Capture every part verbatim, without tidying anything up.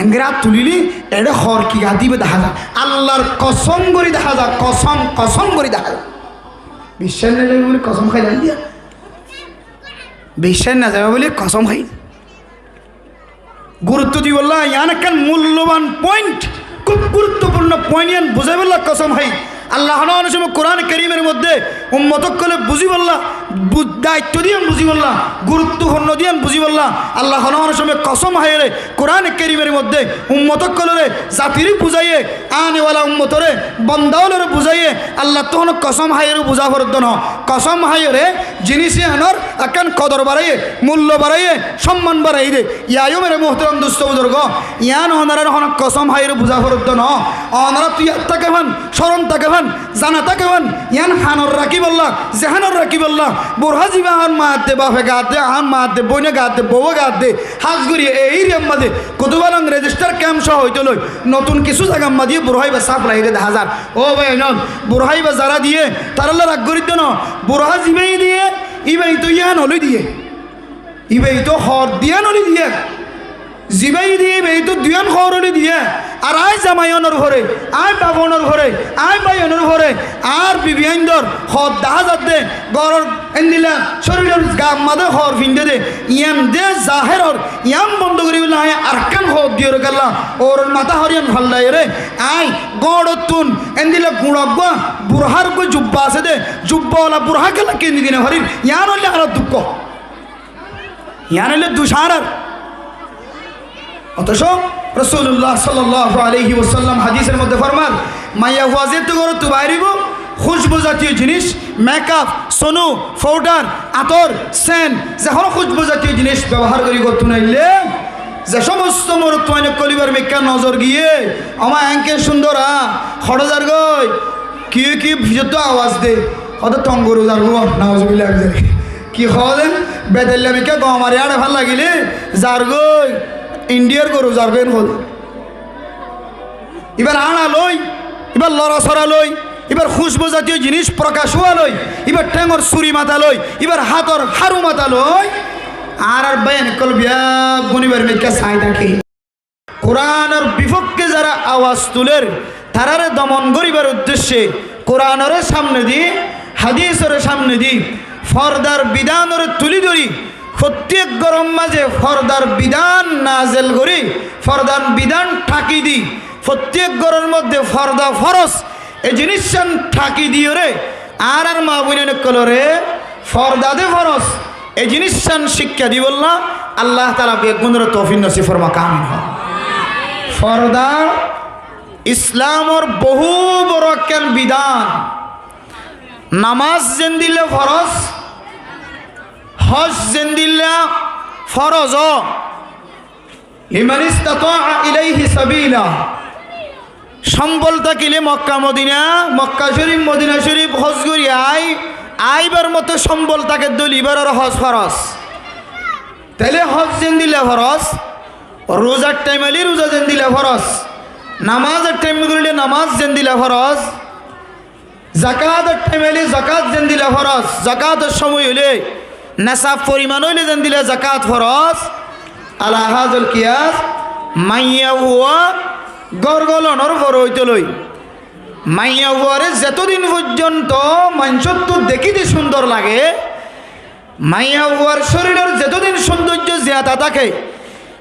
Enggera tulile eçé hoor ki gaddé íba dahá za. Allar kosóm gorí dahá za, kosóm, kosóm gorí dahá za. Biccác no zaibo buli kosóm háilam diya. Biccác no zaibo buli kosóm hái. Gurutto dibolla, yián ekkán mulloban point, kúb guruttopurno point, yián buzáibolla kosóm hái. Allah hono hono cómot Kuran Kerimor modde ummot ókkole buzíbolla, bu-, daitto diyan buzíbolla, guruttopurno diyan buzíbolla, Allah hono hono cómot kosóm háiyore Kuran Kerimor modde ummot ókkolore, zatire buzáiye, ane wala ummotore, bonda ókkolore buzáiye, Allattú hono kosóm háiyore buzá foredde no. Kosóm háiyore jinis yiánor ekkán kodor baráiye, mullo baráiye, somman baráiye de. Yá ó mere muhtaram dustó buzurgó, yián onorar hono kosóm háiyore buzá foredde no. Onorattú yad táke fán, córon táke fán, zana táke fán, yián hanot rakíbolla, zehanot rakíbolla, burhá zibá añár maadde, bafe gaadde, añár maadde, bóine gaadde, bouwe gaadde, hás gorí e eriyar mazé Kutubalang rejistar kemp sóo óite loi, notun kissú zagar mazé burhá íba sáf laiyé de dahá zar. Ó bái, oinón, burhá íba zará diyé, tarálla rag gorídde no, burhá zibáye diyé, íbaye to yián óli diyé. Íbaye to hoor diyan óli diyé. Zibáye diyé, íbaye to duyan hoor óli diyé. Ar aññí zamai ónor uore, aññí baf ónor uore, aññí bái ónor uore, añár bibi aindor hoor dahá zadde, góror endilla córiror gaar mazé hoor findé de, yián de zahér ór, yián bondo goríbolla aññí arekkán hoor diyóre kiyólla, ór matá hoor yián fallaiyóre, aññí górottún endilla guñça uggúa, burhár uggúa jubba asé de, jubba wala burhá kiyólla kini di no farir, yián óile añárar dukko. Yián óile duc añárar. Otóco Rosulullah sallallahu alaihi wasallam hadisor modde formar, maiyafua zeéttu górottú bairibó, kúcbu zatiyo jinis, mekaf, sonu, foudar, ator, sen, ze honó kúcbu zatiyo jinis bebohár gorí górottú naille, ze somosto morotfuain ókkol íbar mikká nozor giyé, ó ma, eñke cúndor, a, hoçé zargói, ki, ki fisottú awaz de, hoóde tong goru zargói, nauzubillah, ki hoóde, bedailla mikká gom mari áñçe fán lagilé, zargói, Indiyar goru zargói, en hoóde. Íbar áñça loi, íbar lorasora loi, íbar kúcbu zatiyo jinis prokac ówa loi, íbar théngor suri mata loi, íbar hátor háru mata loi, añárar báiyain ókkol biyaggún íbar mikká sai táke. Kuranor bifokké zará awaz tuler, taráre domon goríbar uddecce Kuranore samne di, hadisore samne di, fordar bidanore tuli dóri, fottíek góror mazé fordar bidan nazel gorí, fordar bidan tháki di, fottíek góror modde forda foroz, e jinissan tháki diyóre, añárar maa boináin ókkolore forda de foroz, e jinissan cikká dibolla Allah taala beggúnore toufik nosib formok, amin hoó. Forda Islamor bohú boro ekkán bidan. Namaz zendilla foroz, hoj zendilla foroz ó, لمن استطاع إليه سبيلا. Cómbol tákile Mokka Modina, Mokka Corif, Modina Corif hoj gorí ai, aibar moto cómbol táke dóile íbar uore hoj foroz. Tóile hoj zendilla foroz, ruzar thaim aile ruza zendilla foroz, namazor thaim goríle namaz zendilla foroz, zakator thaim aile zakat zendilla foroz, zakator cómoi óile nesab foriman óile zendilla zakat foroz, ala hazal kiyas, maiyafua gór golonor fore óite loi, maiyafuare zetodin foijjonto maincóttu dekíte cúndor lage, maiyafuar córiror zetodin cúndoijjo ziyata táke,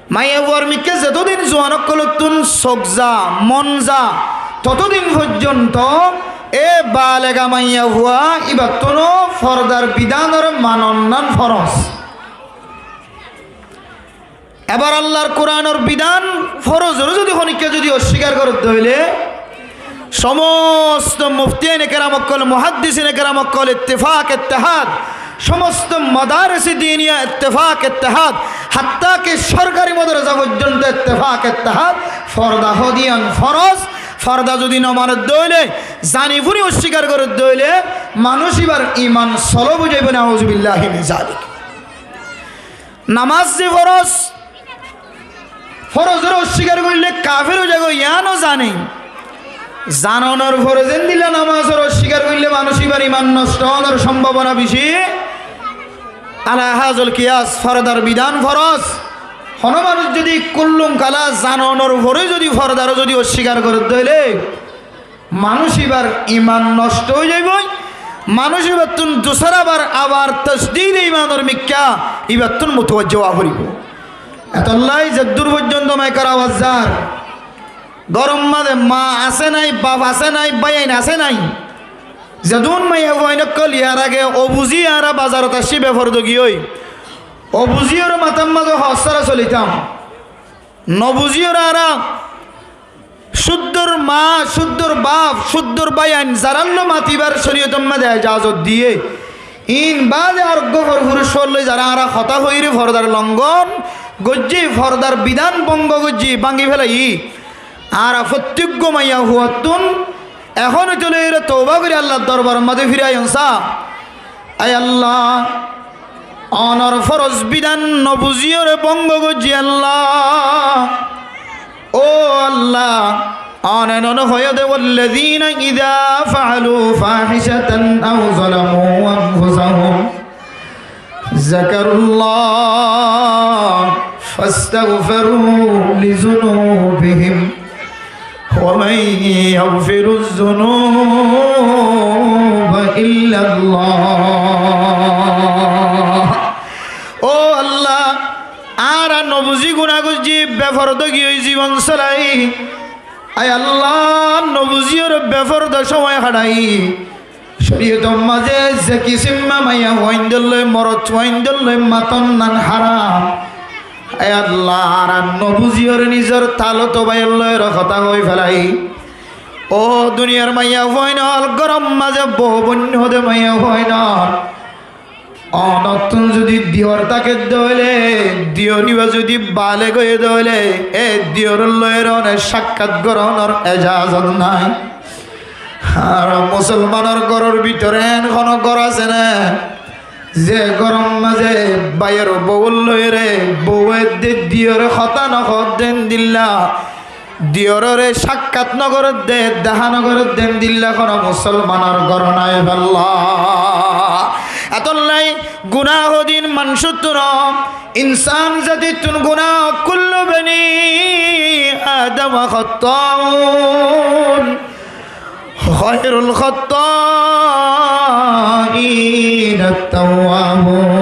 maiyafuar mikká zetodin zuan ókkolóttun sók za, mon za, totodin foijjonto e balega maiyafua íbattúno fordar bidanor manonnán foroz. Ebar Allar Kuranor bidan forozoré zodi honikká zodi ossíkar gorédde óile, somosto muftiyaine keram ókkol, muhaddisine keram ókkol ittefak ittehad, somosto madarese diniya ittefak ittehad, hatta ki sorkari madrasa foijjonto ittefak ittehad, forda hodiyan foroz, forda zodi no manédde óile, zani furi ossíkar gorédde óile, manúic íbar iman solo ói zaibo, nauzubillahi min zalik. Namaz ze foroz, forozoré ossíkar goille kafer ói zagói, yiáno zane. Zanonor fore zendilla namazoré ossíkar goille manúic íbar iman nosto ónor sombabona beci. Ala hazal kiyas, fordar bidan foroz, Hono manúic zodi kullum kala zanonor fore zodi fordaré zodi oswikar gorédde óile, manúic íbar iman nosto ói zaibói, manúic íbattún dusárabar abar tajdide imanor mikká íbattún mutuwajjeh ówa foribó. Etollá zeddúr foijjonto maikor awaz zar, góror mazé maa asé nái, baf asé nái, báiyain asé nái, zedún maiyafuain ókkol iyar age obuzí añára bazarot aiccí beforda giyói, obuzíyoré matár mazé hoór sára solitám, nobuzíyoré añára cúddor maa, cúddor baf, cúddor báiyain zarálloi matibar córiyotor mazé ejazot diyé, iín baade ar uggúa forfuruc fualloi zará añára hotá hoiyóre fordar longón goijjí, fordar bidán bongo goijjí, báñgi félaiyí. Añára fottíggua maiyafuattún ehón óite loiyóre touba gorí Allar dorbaror mazé fíraiyum saá. Ai Allah, onor foroz bidán nobuzíyoré bongo goijjí Allah. Ó Allah, one none hoiyé dé, والذين إذا فعلوا فاحشة أو ظلموا أنفسهم ذكروا الله فاستغفروا لذنوبهم ومن يغفر الذنوب إلا الله. Ó Allah, añára nobuzí guná goijjí, beforda giyói zibon solaiyí. Ai Allah, nobuzíyoré beforda cómoi haçaiyí. Córiyotor mazé ze kisímma maiyafuaindór loi, morotfuaindór loi matón nan háram. Ai Allah, añára nobuzíyoré nizor talot báiyor loiyóre hotá hoi félaiyí. Ó duniyar maiyafuain ókkol, góror mazé bou boin hoó dé maiyafuain ókkol, onottún zodi diyor táke dé óile, diyor íba zodi baleg óiye dé óile, e diyoror loiyóre one cákkat gorónor ejazot nái. Ar musolmanor góror bútore en honó gór asé né, ze góror mazé báiyor bouwor loiyóre bouwe dé diyoré hotá nohoódde endilla, diyoróre cákkat nogorédde, dehá nogorédde endilla honó musolmanor gór nái falla. Etollá guná hodin manúcottún, insán zatittún guná, كل بني آدم خطاء وخير الخطائين التوابون.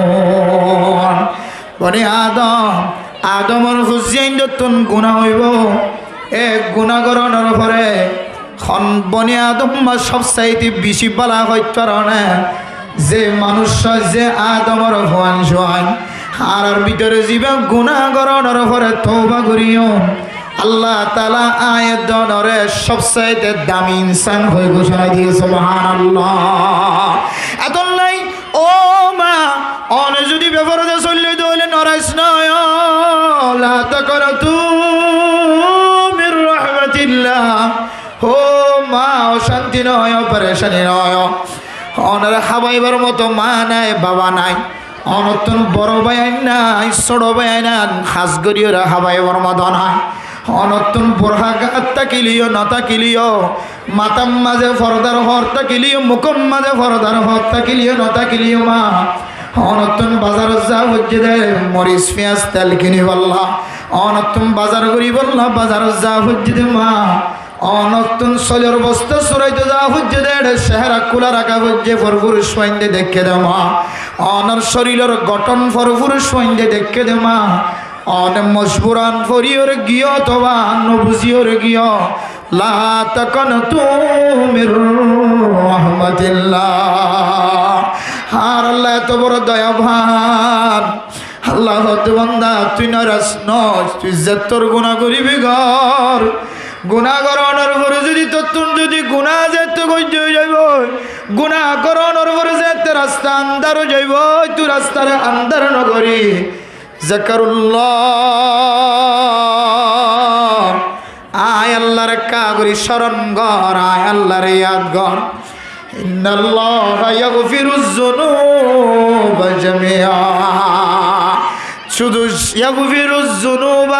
Boni Adom, Adomor fuzziyaindóttun guná óibo. E guná gorónor fore hon boni Adom ma sob saite beci bála hoit faron, ze manúic, ze Adomor fuain cuain, añárar bútore zibá guná gorónor fore touba goríyum, Allah taala aññí e dónore sob saite dami insán hoi gocóna diyé, subhánallah. Etollá ó ma, one zodi beforda soillé dé óile noraic noóiyo, لا تقنطوا من رحمة الله. Ó ma, ocánti noóiyo, perecáni noóiyo. Onore hábaibar moto ma nái, baba nái. Onottún boro báiyain nái, sóço báiyain nái, hás goríyore hábaibar moto nái. Onottún burká gat tákileyó notákileyó, matár mazé fordar hoór tákileyó, mukór mazé fordar hoór tákileyó notákileyó ma, onottún bazarot za foijjé dé moris, fiyas, tel kinibálla, onottún bazar goríbálla bazarot za foijjé dé ma, onottún soilor bosta suraito za foijjé dé, céhera kúla raká foijjé, forfuruc fuainde deikké dé ma, onor córilor gothón forfuruc fuainde deikké dé ma, one mojburan foriyóre giyó otóba nobuziyóre giyó, لا تقنطوا من رحمة الله. Añár Allah eto boro doyaban. Allah hoódde, banda, tui noraic noóis, tui zettór guná goríbi gor. Guná gorónor fore zodi tottún zodi guná zettór goijjé ói zaibói, guná gorónor fore zettór rasta andár ói zaibói, tui rastare andár nogorí. ذكروا الله. Aññí Allaré ekká gorí córon gor, aññí Allaré yad gor. إن الله يغفر الذنوب جميعا. Cúdu يغفر الذنوب,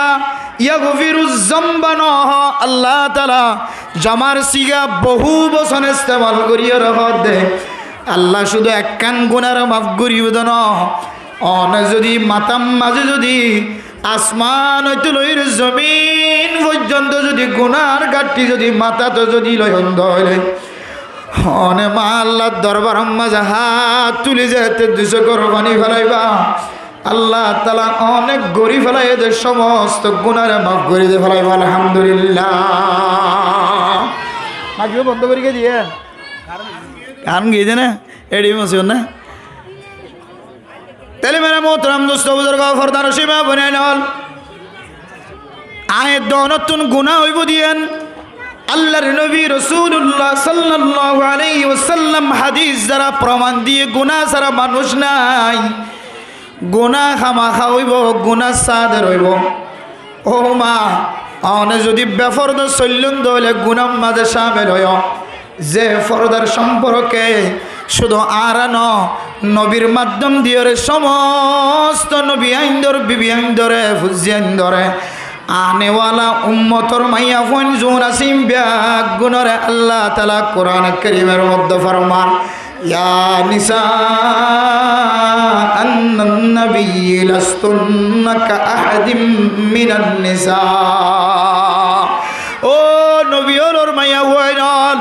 يغفر الذنب noó, Allah taala jamar siga bohú bosón estemal goríyore hoódde, Allah cúdu ekkán gunáre maf goríbo dé noó. One zodi matár mazé zodi Asman óite loiyóre zomin foijjonto zodi gunar ghatti zodi matát zodi loiyon de óile, one ma Allar dorbaror maze hát tuli zete dui sokor faní felaiba. Allah taala onek gorí felaiyé de somosto gunare maf gorí de felaiba. Alhamdulillah. Magrib bondó gorí diye. Gan giyé de na? Eri musibot na? Tóile mere muhtaram dustó buzurgó, fordanocin ma boinain ol, ayat donottún guná óibo diyen Allar nobi Rosulullah sallallahu alaihi wasallam hadis dara proman diye guná sára manúc nai. Guná hámaká óibo, guná sáder óibo. Ó ma, one zodi beforda soillón de óile gunar maze camil óiyo. Ze fordar somporke cúdu añára no, nobir maddom diyóre somosto nobi aindor bibi aindore fuzzi aindore, anewala ummotor maiyafuain zun asé beggúnore Allah taala Kuran Kerimor modde forman, يا نساء النبي لستن كأحد من النساء. Ó nobi ólor maiyafuain ol,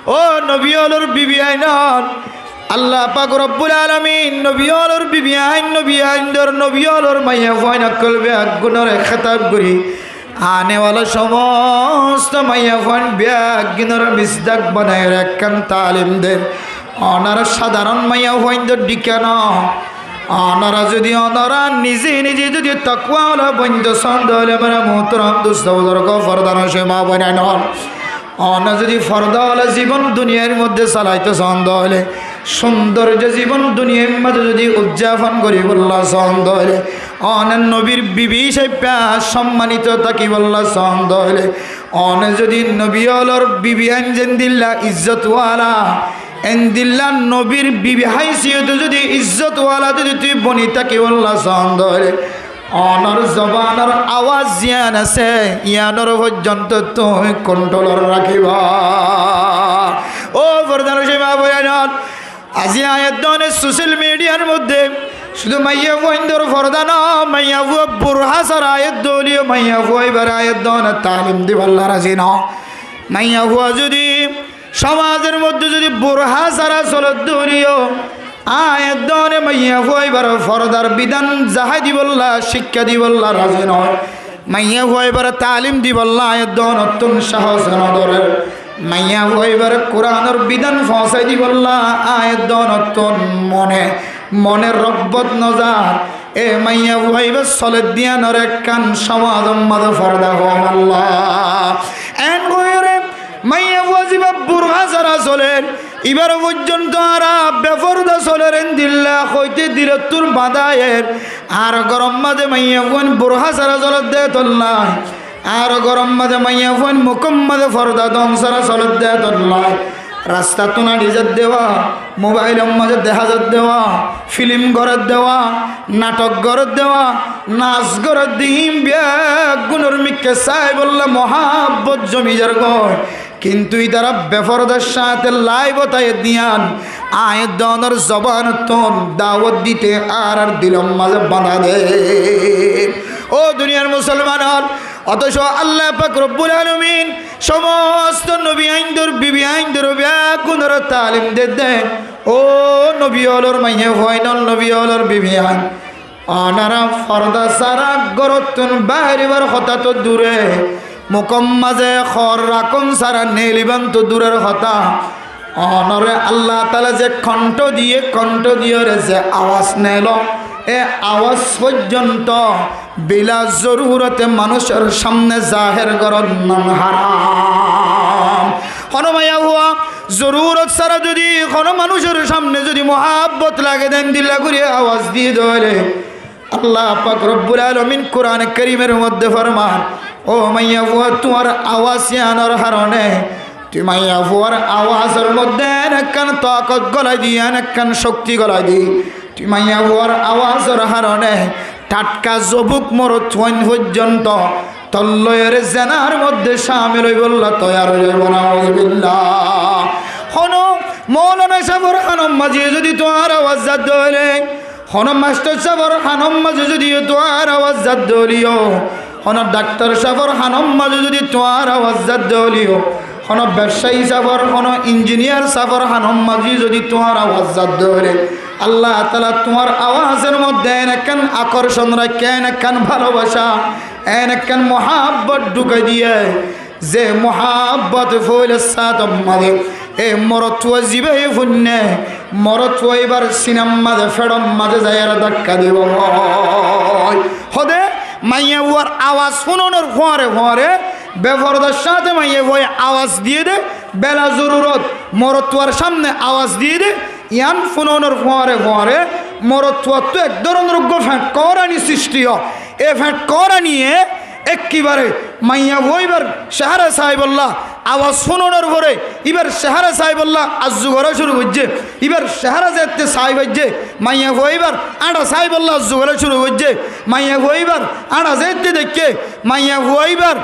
ó nobi ólor bibi ain ol. Allah pak Rabbul Alamin nobi ólor bibi ain, nobi aindor, nobi ólor maiyafuain okkol beggúnore khitab gorí anewala somosto maiyafuain beggúnore misdaq banaiyóre ekkán talim der. Onora sadaron maiyafuain de dhík no. Onora zodi onora nize nize zodi takwa ola boin de son de óile mere muhtaram dustó buzurgó, fordanocin ma boinain ol, one zodi forda ola zibon duniyair modde salaito son de óile, sundorjo zibon duniyair modde zodi udzapon goríbolla son de óile, one nobir bibi hísabe sommanito tákibolla son de óile, one zodi nobi ólor bibi ain zendilla izzot wala, endilla nobir bibi háisiyot zodi izzot wala zodi tui boni tákibolla son de óile, onor zobanor awaz yián asé, yiánor foijjonto tui kontrolot rakiba. Ó fordanocin ma boinain ol, aijja ayat done social mediar modde cúdu maiyafuaindor forda no, maiyafua burha sára ayat done, maiyafua ibare ayat done talim dibolla razi no. Maiyafua zodi somazor modde zodi burha sára soler de óile, ayat done maiyafua ibare fordar bidan zahái dibolla, cíkka dibolla razi no. Maiyafua ibare talim dibolla ayat donottún sahos no dórer. Maiyafua ibare Kuranor bidan foóñsai dibolla ayat donottún mone mone rogbot no zar. E maiyafua iba soler de yiánor ekkán somazor modde forda hom Allah. En gorí maiyafua ziba burha sára soler, ibar foijjonto añára beforda soler endilla hoite dilottún bañdá ayer. Añárar goror modde maiyafuain burha sára soler de tolla. Añárar goror modde maiyafuain mukor modde forda don sára soler de tolla. Rastattún añçi zar de wa, mobailor modde deha zar de wa, filim gorer de wa, nathok gorer de wa, nas gorer de, ín beggúnor mikká saibolla muhábbot zomi zargói. Kintu ítara befordar sáñte laibot aiyé de yián ayat donor zobanottún dawot dite añárar dilor mazé bañdá de. Ó duniyar musolman ól, otoco Allah pak Robbul Alamin somosto nobi aindor, bibi aindor beggúnore talim de de. Ó nobi ólor maiyafuain ól, nobi ólor bibi ain, onora forda sára gorottún bairibar hotá to dure, mukor mazé hór rakón sára neeliban to durer hotá. Onore Allah taala ze konthó diye, konthó diyore ze awaz nelo, e awaz foijjonto bila zorurote manúcor samne zaher goron non haram. Hono maiyafua zorurot sára zodi hono manúcor samne zodi muhábbot lage de endilla gori awaz diye de óile, Allah pak Robbul Alamin Kuran Kerimor modde forman, ó maiyafua, tuáñr awaz yiánor harone, tui maiyafuar awazor modde en ekkán tokot golai di, en ekkán cokti golai di, tui maiyafuar awazor harone thatka zobuk morotfuain foijjonto tolloiyore zenar modde camil óibolla toiyar ói zaibo, nauzubillah. Hono moulana sáfor kanor mazé zodi tuáñr awaz zar de óile, Honó mastor sáfor hanór mazé zodi tuáñr awaz zadde óile yó, honó daktor sáfor hanór mazé zodi tuáñr awaz zadde óile yó, honó bebsai sáfor, honó injiniyar sáfor hanór mazé zodi tuáñr awaz zadde óile, Allah taala tuáñr awazor modde en ekkán akorcon raikké, en ekkán bálobacá, en ekkán muhábbot dhukai diyé, ze muhábbot foila sátor mazé e morotfua zibá fúinne, morotfua íbar sinar mazé, feçor mazé zaiyóre dakka dibó. Hode maiyafuar awaz fúnonor fuáñre fuáñre befordar sáñte maiyafuaye awaz diyé dé, bela zorurot morotfuar sámne awaz diyé dé, yián fúnonor fuáñre fuáñre morotfuattú ek dóronor uggúa feñt koórani sristi ó. E feñt koóraniye ekkibare maiyafua íbar cehara saibólla, awaz fúnonor fore íbar cehara saibólla arzu gorá cúru goijjé. Íbar cehara zeéñtte sai faijjé, maiyafua íbar áñça saibólla arzu gorá cúru goijjé. Maiyafua íbar áñça zeéñtte deikké, maiyafua íbar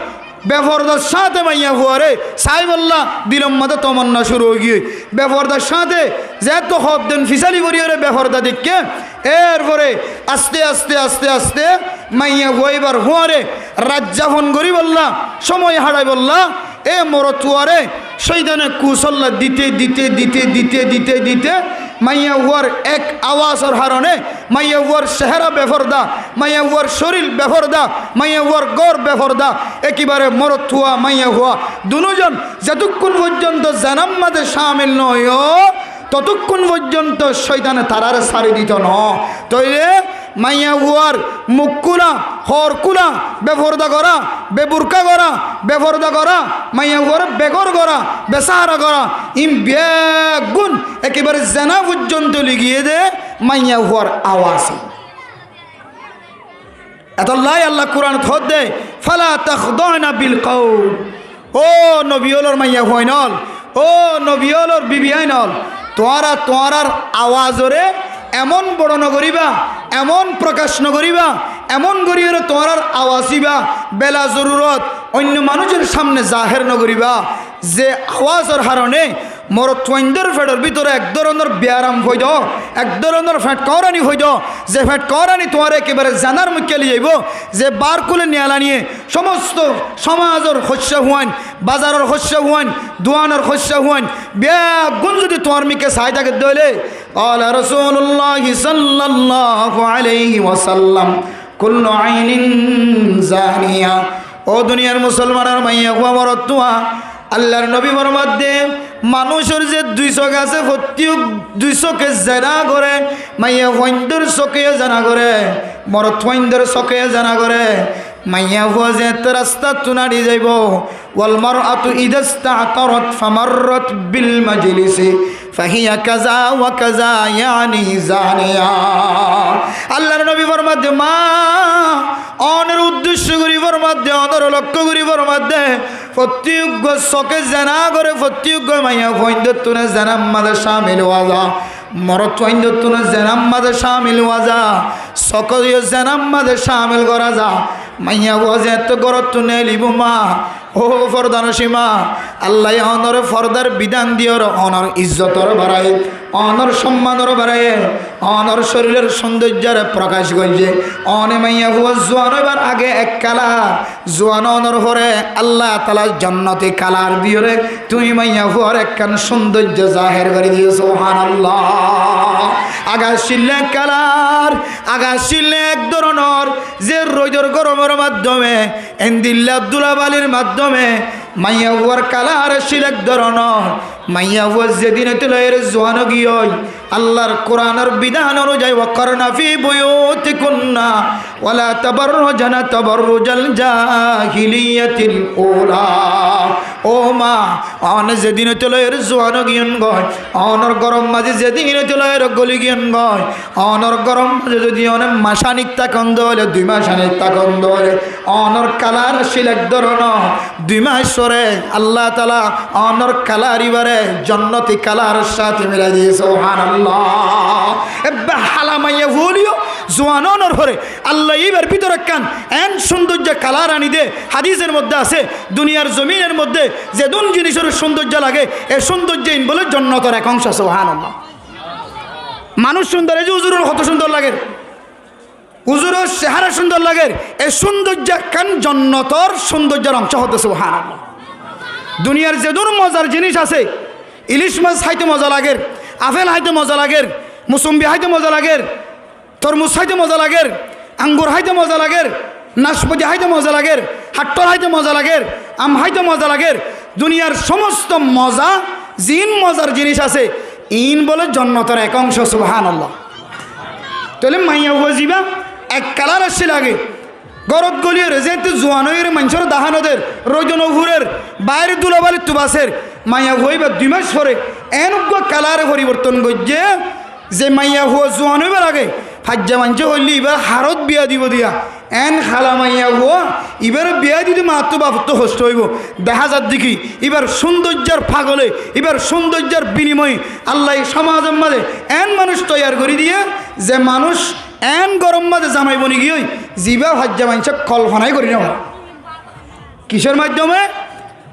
befordar sáñte maiyafuaré saibólla dilor mazé tomonna cúru óigiyoi. Befordar sáñte zeéñtte hoobden fisali foriyóre beforda deikké, erfore aste aste aste aste maiyafua íbar fuáñre raijja fon goríbolla, cómoi haçaibólla e morotfuaré cóitane kusolla dite dite dite dite dite dite maiyafuar ek awazor harone maiyafuar cehara beforda, maiyafuar córir beforda, maiyafuar gór beforda. Ekkibare morotfua maiyafua dunúzon zetukkún foijjonto zenar mazé cámil noó, totukkún foijjonto cóitane taráre sári dito noó. Tóile maiyafuar muk kúla, hoor kúla, beforda gorá, beburká gorá, beforda gorá, maiyafuaré begór gorá, besáhara gorá, iín beggún ekkibare zena foijjonto ligiyé dé maiyafuar awaze. Etollá Allah Kuranot hoódde, "Fala takhdo'na bil qawl." Ó nobi ólor maiyafuain ól, ó nobi ólor bibiain ól, tuáñra tuáñrár awazoré emón boro nogoríba, emón prokac nogoríba, emón goríyore tuáñrár awaz íba bela zorurot oinno manúicor sámne zahér nogoríba. Ze awazor harone morotfuaindór feçor bútore ek dóronor biyaram foida, ek dóronor feñt koórani foida, ze feñt koórani tuáñre ekkibare zenar muikká loi zaibó, ze bar kúle niyalaniye cómosto cómazor hoiccá fuain, bazaror hoiccá fuain, duanor hoiccá fuain, beggún zodi tuáñr muikká sai táke dé óile, qala Rasululláhi sallallahu aláihi wasallam, kullu ainin zaniya. Ó duniyar musolmanor maiyafua morotfua, Allar nobi formadde, manúicor ze dui sok asé, fottí dui soke zena goré, maiyafuaindór soke zena goré, morotfuaindór soke zena goré, maiyafua zeéñtte rastattú náçi zaibó, wal mar'atu idha ista'tarat famarrat bil majlisi fahiya kaza wa kaza, yani zaniya. Allar nobi formadde, ma, onor uddecco gorí formadde, onor lokkó gorí formadde, fottí uggúa soke zena goré, fottí uggúa maiyafuaindóttune zenar mazé cámil ówa za, morotfuaindóttune zenar mazé cámil ówa za, soke yó zenar mazé cámil gorá za, maiyafua zeéñtte górottu neelibó ma, ó fordanocin ma, Allaye onore fordar bidán diyóre onor izzotor baraye, onor cómmanor baraye, onor córilor cóndoijjore prokac goijjé. One maiyafua zuan óibar age ek kalar, zuan ónor fore Allah taala jonnoti kalar diyóre tuñí maiyafuar ekkán cóndoijjo zahér gorí diyó. Subhanallah. Age accíl ek kalar, age accíl ek dóronor, ze roidor goromor maddome, endilla dulabalir maddome maiyafuar kalar accíl ek dóronor. Maiyafua zedinottú loiyóre zuan óigiyoi, Allar Kuranor bidán onuzai, wa qarna fi buyutikunna wa la tabarrajna tabarrujal jahiliyatil ula. Ó ma, one zedinottú loiyóre zuan óigiyon goi, onor gorom mazé zedinottú loiyóre goli giyon goi, onor gorom mazé zodi one mac anik tákon dóile, dui mac anik tákon dóile, onor kalar accíl ek dóronor, dui mac fore Allah taala onor kalar ibare jonnoti kalaror sáte milai diyé. Subhanallah. Ebbe hala maiyafua óileyo zuan ónor fore Allaye ibar bútore ekkán en cóndoijjo kalar ani de. Hadisor modde asé, duniyar zominor modde zedún jinisor cóndoijjo lage, e cóndoijjo ín bóle jonnotor ek ongco. Subhanallah. Manúic cúndor, ei ze huzuror hoto cúndor lager, huzuror sehára cúndor lager, e cúndoijja ekkán jonnotor cúndoijjar ongcó hoó de, subhánallah. Duniyar zedún mozar jinis asé, ilic mas háito moza lager, afel háito moza lager, musumbi háito moza lager, tormus háito moza lager, angur háito moza lager, nacfoti háito moza lager, haththól háito moza lager, am háito moza lager, duniyar somosto moza, ziín mozar jinis asé, iín bóle jonnotor ek ongcó, subhánallah. Tóile maiyafua zibá ek kalar accíl age, górot góliyoré zeéñtte zuan óiyoré maincóre dahá noder, róido nofúrer, baáire dulabalittú basér, maiyafua íba dui mac fore eén uggúa kalare foriborton goijjé, ze maiyafua zuan óibar age faijja maincé hoilé ibár harót biya dibou diya, eén hala maiyafua ibáre biya dite maattú bafottú hoctó óibou. Dehá zadde ki, íbar cúndoijjar fagole, íbar cúndoijjar binimoye Allaye somazor mazé eén manúic toiyar gorí diyé, ze manúic eén góror mazé zamai boni giyói, zibá faijja maincé kolfonai gorí nofaré. Kicór maiddome?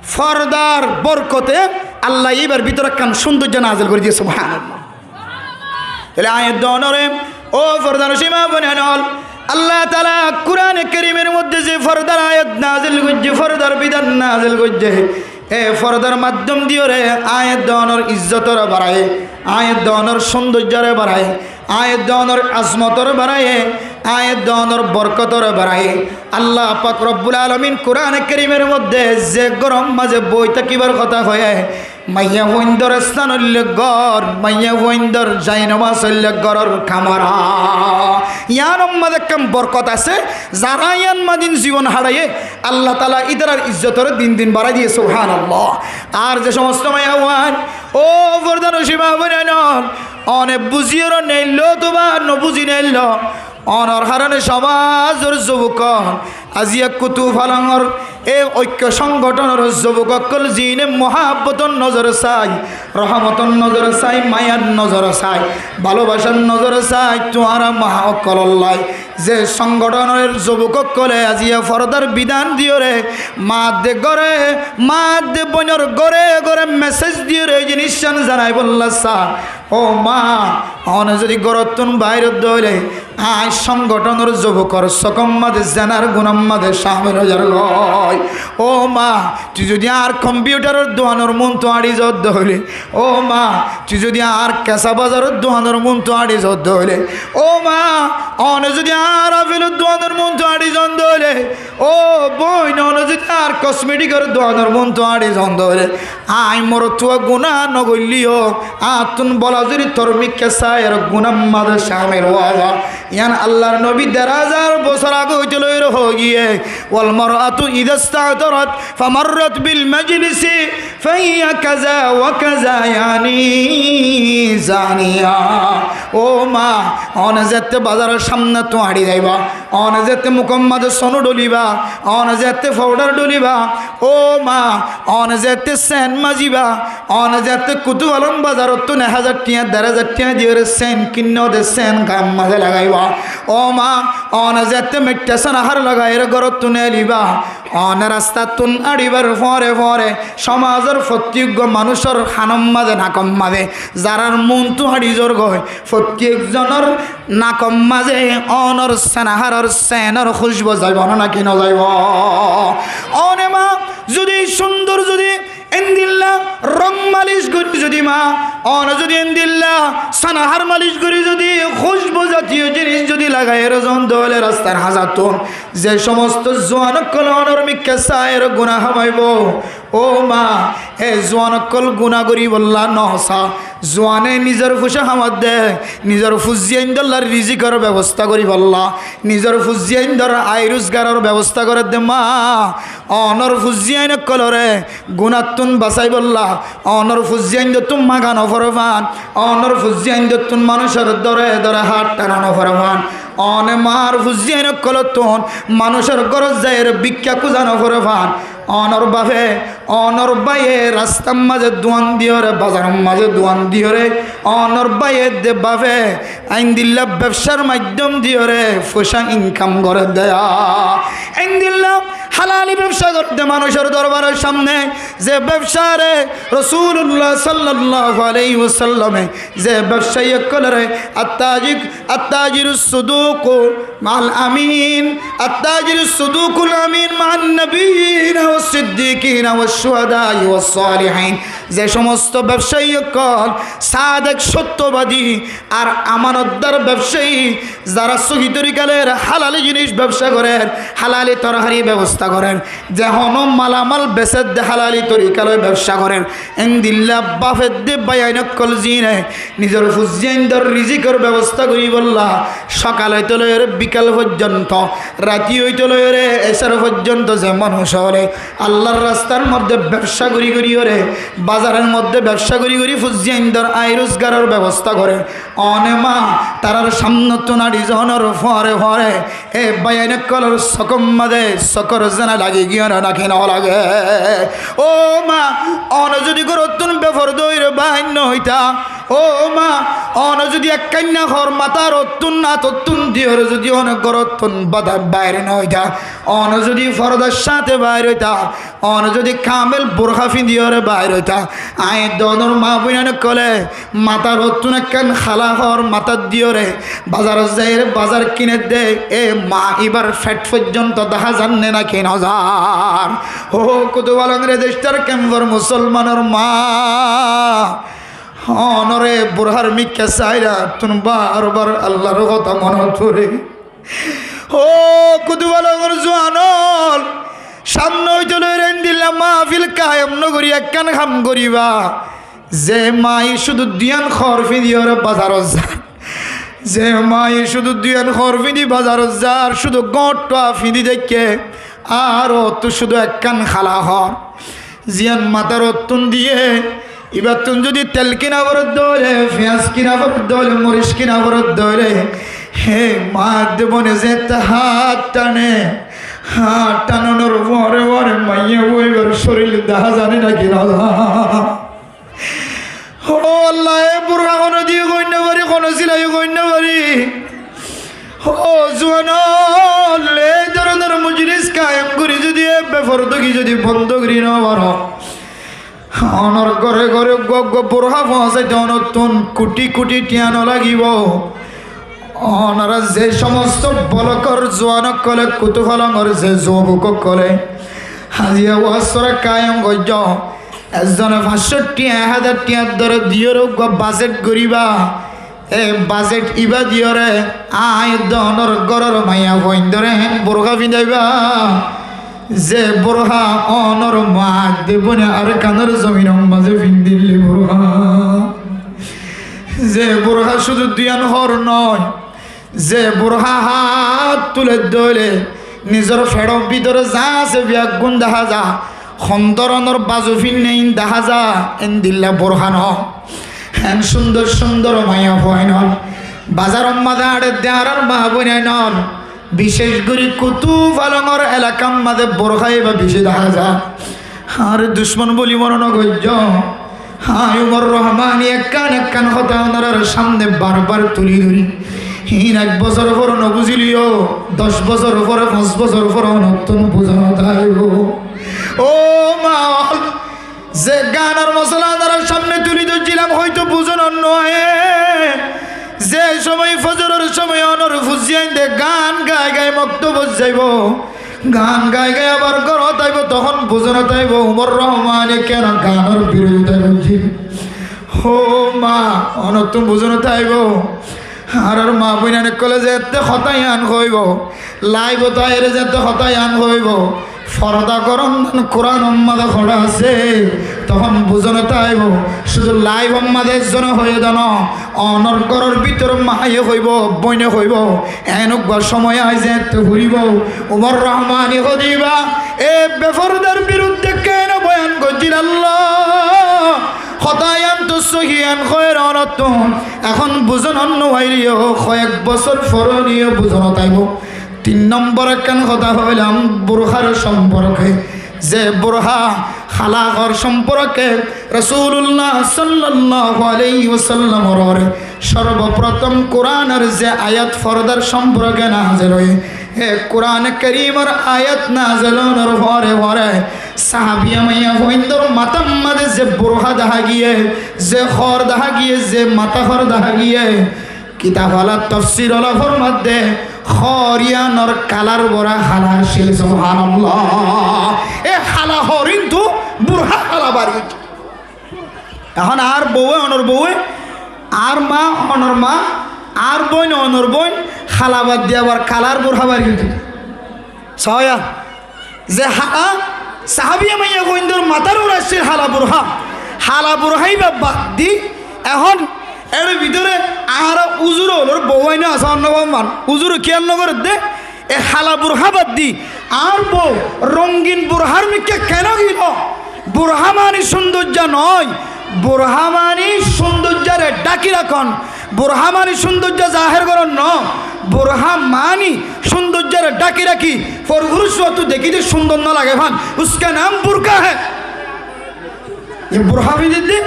Fordar borkote Allaye íbar bútore ekkán cúndoijja nazil gorí diyé, subhánallah. Tóile aññí edde onoré, óu fordanocin maa boináin ól, Allah taala Kurane Kerimor modde ze fordar ayat nazil goijjé, fordar bidan nazil goijjé, e fordar maiddom diyoré aññí edde onor izzotoré barayé, aññí edde onor cúndoijjaré barayé, aññí edde onor azmotoré barayé, aññí edde onor borkotoré barayé. Allah pak robbul alamin Kurane Kerimor modde ze góror mazé boi tákibar hotá hoiyé, maiyafuaindor están óilde gór, maiyafuaindor zainomaz óilde góror kamara. Yíanor mazé ekkán borkot asé, zará yían mazé zibon haçaiyé, Allah taala ítarar izzotoré din din barái diyé, subhánallah. Ar ze somosto maiyafuain, óu fordanocin maa boináin ól, one buzíyoré neilló otóba nobuzí neilló, onor haróne somazor zobuk ókkol, aijja Kutu Falongor e oikko songothonor zobuk ókkol ziíne muhábbotor nozore sai, rohómotor nozore sai, maiyar nozore sai, bálobacár nozore sai, tuáñra maa ókkolóllai ze songothonor zobuk ókkolé aijja fordar bidan diyoré, maa edde góre, maa edde boinor góre góre mesej diyoré e ziniccán zanaibólla saá. Óu maa, one zodi górottún baáir ódde óile, aññí songothonor zobukor sokómma de zenar gunámma de cámil ói zargói. Óu maa, tui zodi añár kompiutaror duanor muúntu áñçi zoódde óile, óu maa, tui zodi añár kesá bazaror duanor muúntu áñçi zoódde óile, óu maa, one zodi añár afelor duanor muúntu áñçi zoónde óile, óu bóin, one zodi añár kosmetikor duanor muúntu áñçi zoónde óile, aññí morotfua guná nogoillíyo, añáttun bola zodi tor mikká saáiyoré gunámma de cámil ói za. Yían Allar nobi der házar bosór age óite loiyóre hoógiyé, والمرأة إذا استعطرت فمرت بالمجلس فهي كذا وكذا، يعني زانية. Óu maa, one zeéñtte bazaror cámnettú áñçi zaiba, one zeéñtte mukór mazé sonú dholiba, one zeéñtte foudhar dholiba, óu maa, one zeéñtte sent maziba, one zeéñtte Kutu Falong bazarottún ek házar thiañ, der házar thiañ diyoré sent kinnó de sent gaar mazé lagaiba. Óu maa, one zeéñtte meiththá sanahár lagaiyóre górottún eliba, one rastattún áñçibar fore fore somazor fottí eggúa manúicor hanómma de, nakomma de, zarár muúntu áñçi zor gói, fottí ekzonor nakomma de onor sanaháror senor kúcbu zaibo né náki nozaibó? One maa, zodi cúndor zodi endilla rong malic gorí zodi maa, one zodi endilla sanahár malic gorí zodi kúcbu zatiyo zinis zodi lagaiyóre zoónde óile rastar hañzattún ze somosto zuan ókkol onor mikká saáiyoré guná hamaibó, óu maa, e zuan ókkol guná goríbolla nohósa. Zuane nizor fucá hamadde, nizor fuzzíaindolla rizikor bebosta goríbolla, nizor fuzzíaindor ai ruzgaror bebosta gorédde maa, onor fuzzíain ókkolóre gunáttún basaibólla, onor fuzzíaindottún maga noforé fán, onor fuzzíaindottún manúicor dóre dóre hát thana noforé fán, one maar fuzzíain ókkolóttun manúicor górot zaiyóre bíkka kúza noforé fán, onor bafe, onor báiye rastar mazé duan diyoré, bazaror mazé duan diyoré, onor báiye de bafe endilla bebsár maiddóm diyoré fucá inkam gorédde. Endilla Halali bebsa goredde manúcor dorbaror samne ze bebsare Rosulullah sallallahu alaihi wasallame ze bebsai ókkolore attajik, attajirus suduku ma'al amin, attajirus sudukul amin ma'an nabiyyina was siddiqina was shuhada'i was salihin, ze somosto bebsai ókkol sadek sottobadi ar amanotdar bebsai, zara sóhi torika loiyore halali jinis bebsa gorer, halali torhari bebosta gorer, ze hono malamal besedde halali torika loi bebsa gorer, endilla bafedde baiyain ókkol zine nizor fuain dor rizikor bebosta goribolla sokal óite loiyore bikal foijjonto, rati óite loiyore esar foijjonto ze manúc ókkole Allar rastar modde bebsa gori goriyore, bazaror modde bebsa gori gori fuain dor ai rozgaror bebosta gorer, one ma, tarar samnottun añçi zonor fore fore e baiyain ókkolor sokor maze sokor zena lagi giyé né naki no lage? Ó ma, one zodi gorottun beforda óire bair no óita, ó ma, one zodi ekkainna hor matar ottun atottun diyore zodi one gorottun bada bair no óita, one zodi fordar sáte bair óita, one zodi kamel burka findiyore bair óita, añí dónor ma boinain ókkole matar ottun ekkan hala hor matat diyore bazarot zaiyore bazar kinedde, e ma, ibar fet foijjonto deha zar né naki no zar? Ó Kutufalong Red Star kempor musolmanor ma, onore burkar mikká sailé tun bar bar Allar hotá monot fore. Ó Kutufalongor zuan ókkol, samne óite loiyore endilla mahfil kayem no gori ekkan ham goriba. Ze maye cúdu duiyan hor findiyore bazarot zar, ze maye cúdu duiyan hor findi bazarot zar, cúdu góñththa findi táke, ar ottu cúdu ekkan hala hor. Ziyan matar ottun diye, ibattun zodi tel kina foredde óile, fiyas kina foredde óile, moric kina foredde óile, he ma edde bone ze ette hát tane, hát tanonor fore fore maiyafua ibar córil deha zar né naki no zar? Ó Allah, e burka hono diye goi no fari, hono silai goi no fari. Ó zuan ókkol, e dóronor mojlis kayem gori zodi e befordagi zodi bondo gori no faro, onor góre góre uggwá uggwá burka foóñsaite onottun kuti kuti thiañ no lagibo. Onora ze somosto bolokor zuan ókkole, Kutufalongor ze zubok ókkole aijja waz sora kayem goijjó, ezzone fañs cót thiañ, ek házar thiañ dore diyore uggwá bajet goriba. E bajet iba diyore añí dónor góror maiyafuaindore hén burka findaiba, ze burka onor ma edde bone Arkanor zominor maze findilli burka. Ze burka cúdu duiyan hor no, ze burka hát tuledde óile nizor feçor bútore za asé beggún deha za, hon dóronor bazu finne in deha za, endilla burka no. Hén cúndor cúndor maiyafuain ókkol bazaror maze añçedde añárar ma boinain ókkol, bicéc gori Kutufalongor elakar maze burka iba beci deha za. Añáre ducmon buli mone no goijjó. Añí Umar Rohmani ekkán ekkán hotá onorar samne bar bar tuli dóri. Hín ek bosór fore no buzíleyó, doc bosór fore, fañs bosór fore onottún buzá no táibo. Ó ma, ze ganor mosola onorar samne tuli dóijjilam, hoito buzón no aiyé. Ze somoi fozoror somoi onor fuainde gan gai gai moktobot zaibo, gan gai gai abar górot aibo, tohón buzón táibo Umar Rohmane kiyá ganor birodita goijjé. Ó ma, onottún buzón táibo. Añárar ma boinain ókkole zeéñtte hotá yián hoibo, laibot aiyóre zeéñtte hotá yián hoibo, forda goron, Kuranor maze fora asé, tohón buzón táibo. Cúdu laibor maze ezzone hoiyé de no, onor góror bútore maye hoibo, boine hoibo, eén uggwá somoi aiyé zeéñtte furibo. Umar Rohmani hodíba, e befordar birudde kene boyan goijjíl Allah? Hotá yián to sóhi yián hoiyér onottún, ehón buzón no aiyér, hoyek bosór fore niyó buzón táibo. Tin nombor ekkán hotá hoilam burkar somporke. Ze burka halak or somporke Rosulullah sallallahu alaihi wasallamor uore sorboprotom Kuranor ze ayat fordar somporke nazil óiye, He Kurane Kerimor ayat nazel ónor fore fore sahabiya maiyafuaindor matár mazé ze burhá dahá giyé, ze hoor dahá giyé, ze matá hoor dahá giyé, kitab ala tofsir ala formadde hoor yíanor kalar bura hala accíl. Subhanallah. E hala hoor intu burhá hala bari. Ehón añár bouwe, onor bouwe, añár ma, onor ma, añár boin, onor boin, hala bad di abar kalar burhá bari óiye. Sóiya, ze hala, sahabiya maiyafuaindor matár uore accíl hala burhá. Hala burhá íba bad di, ehón er bútore añára uzur ólor bouwain asé, onno bouwain. Uzur kiyólla no gorédde, e hala burhá bad di, añár bou rongin burhár mikká keén giló? Burhá mani cúndoijja noó, burhá mani cúndoijjare dháki rakón, burhá mani cúndoijja zahér gorón noó, burhá mani cúndoijjare dháki rakí, forfuruc uwáttu dekíte cúndor no lage fán, uska nam burka hé. E burhá fiñdídde,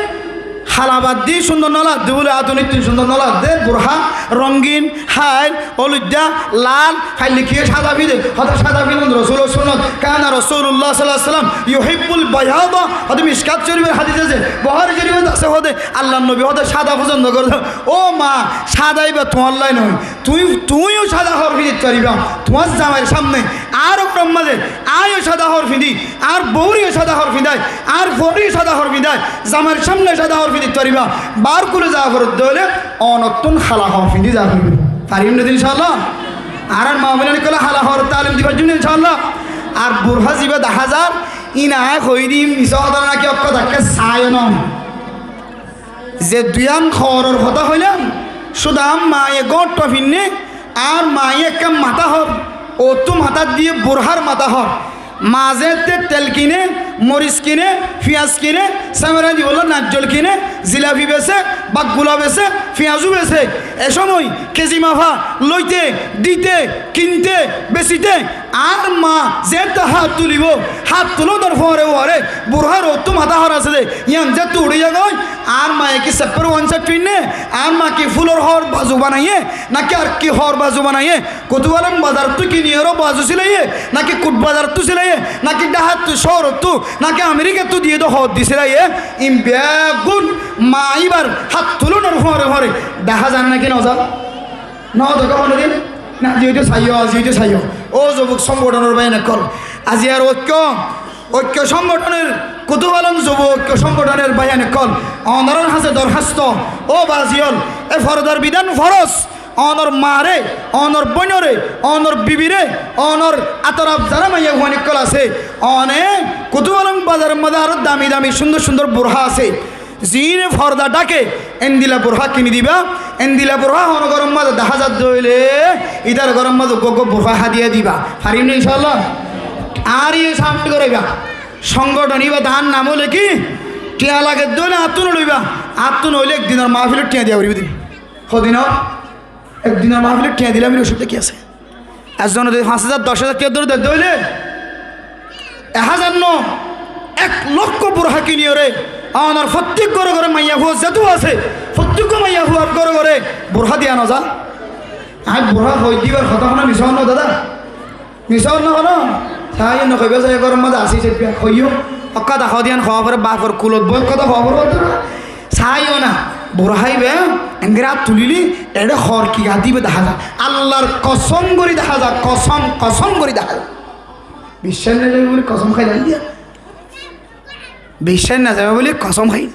hala bad di, cúndor no lagedde bóli, adunittún cúndor no lagedde, burhá rongin, háil, óloidda, lal, faille kiyé sáda fiñde, hoóde sáda fiñdon Rosúlor súnnot, kana Rosúlullah sallallahu alaihi wasallam yuhibbul bayada, hoóde Mishkat Córifor hádis asé, Buhári Córifor asé, hoóde Allar nobi hoóde sáda fosón no goré. Ó ma, sáda íba tuáñlla noó, Tuñí, tuñí yó sáda hoor fiñdit faribá, tuáñr zamair sámne, añár gór mazé, añí yó sáda hoor fiñdí, añár bouwre yó sáda hoor fiñdái, añár fuaré yó sáda hoor fiñdái, zamair sámne sáda hoor fiñdit faribá. Baár kule za foredde óile, onottún hala hoor fiñdí za foribó. Farim né de incállah? Añárar maa bóinain ókkole hala hoor talim di faijjum né incállah? Ar burhá zibá dahá zar, íin añí hoói dim, misá hotá náki, ókkol táke saáiyo noó. Ze duiyán hooror hotá hoilám, cúda añár maye góñththa finné, añár maye ekkán matá hoor, ottú matát diyé burhár matá hoor. Maa zeéñtte tel kiné, moris kiné, fiyas kiné, sémera dibollá naijjol kiné, zilafi besé, baggula besé, fiyasú besé, e cómoi kezi mafa loite, dite, kinte, besite, añár maa zeéñtte hát tulibó, hát tulónor fuare fuare burhár ottú matá hoor asé dé, yían zeéñtte uçí zagói, añár maye ki seppár wain cáit finné, añár maa ki fúlor hoor bazu banaiyé, náki ar ki hoor bazu banaiyé, Kutubalong bazar ottú kiniyóre bazu silaiyé, náki Kut bazar ottú silaiyé, náki dháhattú, cóohor ottú, náki Amerika ottú diyé dé hoor di silaiyé, íin beggún maa íbar hát tulónor fuare fuare dahá za né náki no za? No dehó honódin? Ná, aijja óito saiyó, aijja óito saiyó. Ó zubok sónggothonor báiyain ókkol, aijja ar óikko, óikko sónggothonor, Kutubalong zubok óikko sónggothonor báiyain ókkol, onorár hañsé dorhásto, ó baázi ókkol, e fordar bidán foros, onor maaré, onor bóinoré, onor bibiré, onor atoraf zará maiyafuain ókkol asé, one Kutubalong bazaror mazé aró dami dami cúndor cúndor burhá asé. Ziíne forda dháke, endila burhá kini diba, endila burhá honó góror mazé dahá zadde óile, ítar góror mazé uggúa uggúa burhá hádiya diba. Farim né incállah? Añáre yó samin goráiba. Sónggothon íba dahár nam óile ki? Thiañ lagedde óile añáttu no loiba. Añáttu no óile ek dinor mahfilor thiañ diya foribó de. Hodinor? Ek dinor mahfilor thiañ dile amir ocubidá ki asé? Ezzone zodi fañs házar, doc házar tiañ dóri dedde óile, ek házar no, ek lokko burhá kiniyóre, onor fottík góre góre maiyafua zetu asé, fottík maiyafuar góre góre burhá diya no za? Añí burhá hoi dibar hotá hono misá no dada? Misá no hono? Saáiyo no hoibá saáiyo góror mazé así saibbá hoiyó. Hotá hoó diyan hoó fore, bafor kulot boi hotá hoó fore. Saáiyo na, burhá íba, engera át tulile, eçé hoor ki gadíba dahá za. Allar kosóm gorí dahá za, kosóm, kosóm gorí dahá za. Biccác no zaibo buli kosóm háilam diya. Biccác no zaibo buli kosóm hái.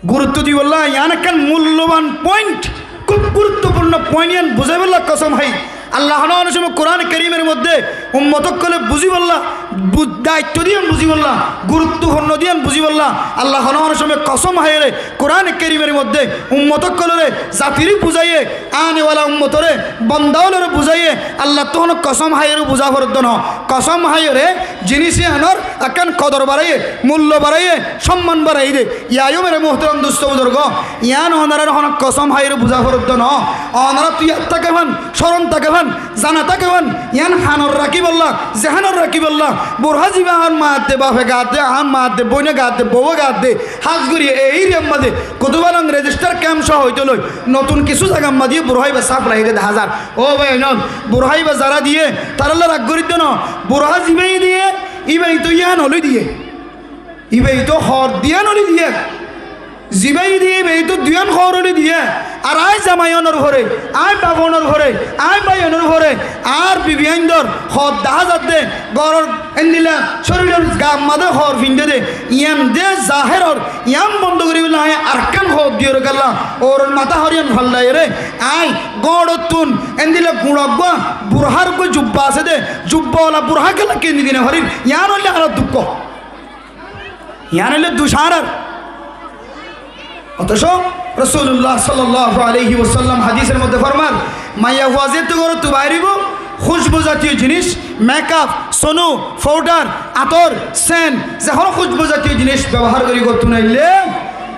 Gurutto dibolla, yián ekkán mulloban point, kúb guruttopurno point, yián buzáibolla kosóm hái. Allah hono hono cómot Kuran Kerimor modde ummot ókkole buzíbolla, bu-, daitto diyan buzíbolla, guruttopurno diyan buzíbolla, Allah hono hono cómot kosóm háiyore Kuran Kerimor modde ummot ókkolore, zatire buzáiye, ane wala ummotoré, bonda ókkolore buzáiye, Allattú hono kosóm háiyore buzá foredde no. Kosóm háiyore jinis yiánor ekkán kodor baráiye, mullo baráiye, somman baráiye de. Yá yó mere muhtaram dusto buzurgo, yián onorar hono kosóm háiyore buzá foredde no. Onorattú yad táke fán, córon táke fán, zana táke fán, yián hanot rakíbolla, zehanot rakíbolla, Burhá zibá añár maátte, bafe gaadde, añár maátte, bóine gaadde, bouwe gaadde, hás gorí e eriyar mazé Kutubalang rejistar kemp sóo óitolói notún kissú zagar mazé burhá ibá sáf laiyé dé daházar. Ó bái ókkol, burhá ibá zará diyé, tarálla rag gorídde noó. Burhá zibáye diyé, íbaye toóu yían óloi diyé. Íbaye toóu hoor diyé, yían óloi diyé. Zibáye diyé, íbaye toóu duiyán hoor óloi diyé. Ar aññí zamai ónor fore, aññí baf ónor fore, aññí bái ónor fore, añár bibi aindor hoor daházadde, góror endila córilor gaar mazé hoor findé dé, yían de zahér ór, yían bondo goríbolla aññí arekkán hoor diyóre kiyólla, óurar matá hoor yían fallaiyóre, aññí górottún endila guñçaggúa, burhár uggúa jubba asé dé, jubba ola burhá kiyólla kindi di nofarír, yían óilde añárar dukkó. Yían óilde duc añárar. Othoco Rosulullah sallallahu alaihi wasallam hadisor modde formar, maiyafua zeéttu górottu bairibó, kúcbu zatiyo jinis, mekaf, sonú, foudar, ator, sen, ze honó kúcbu zatiyo jinis bebohár gorí górottu nailé,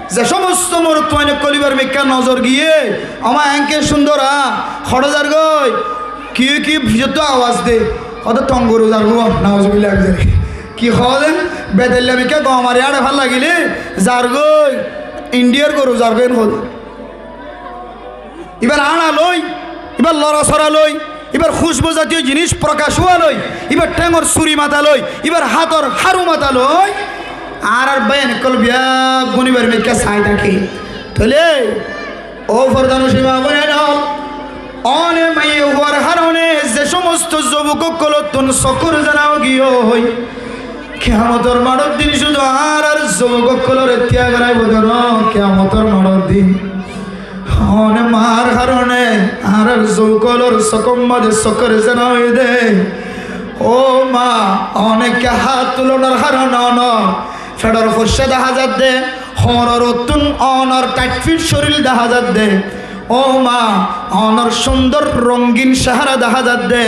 ze somosto morotfuain ókkol íbar mikká nozor giyé, ó ma, eénke cúndor a, hoçé zargói, kiyé kiyé fiçóttu awaz de, hoóde tong goru zargói, nauzubillah. Ki hoó de? Bedoilla mikká gom ar yáre fán lagilé zargói, Indiyar goru zargói hoó de. Íbar áñça loi, íbar lora sora loi, íbar kúcbu zatiyo jinis prokac ówa loi, íbar théngor suri mata loi, íbar hátor háru mata loi, añárar báiyain ókkol biyaggún íbar mikká sai táke. Tóile, ó fordanocin maa boináin ókkol, one maiyafuar haroné ze somosto zobuk ókkolóttun sokór zana ói giyói, kiyamotor maçor din cúdu añárar zobuk ókkolóre tiyag goráibo dé noó, kiyamotor maçor din. One maar haroné añárar zobuk ókkolór sokór mazé sokór zana óiye dé. Ó ma, one ekká hát tulonor haroné onor feçor foissá daházadde, hoñror ottún onor ṭaithfit córir daházadde. Ó ma, onor cúndor rongin cehara daházadde,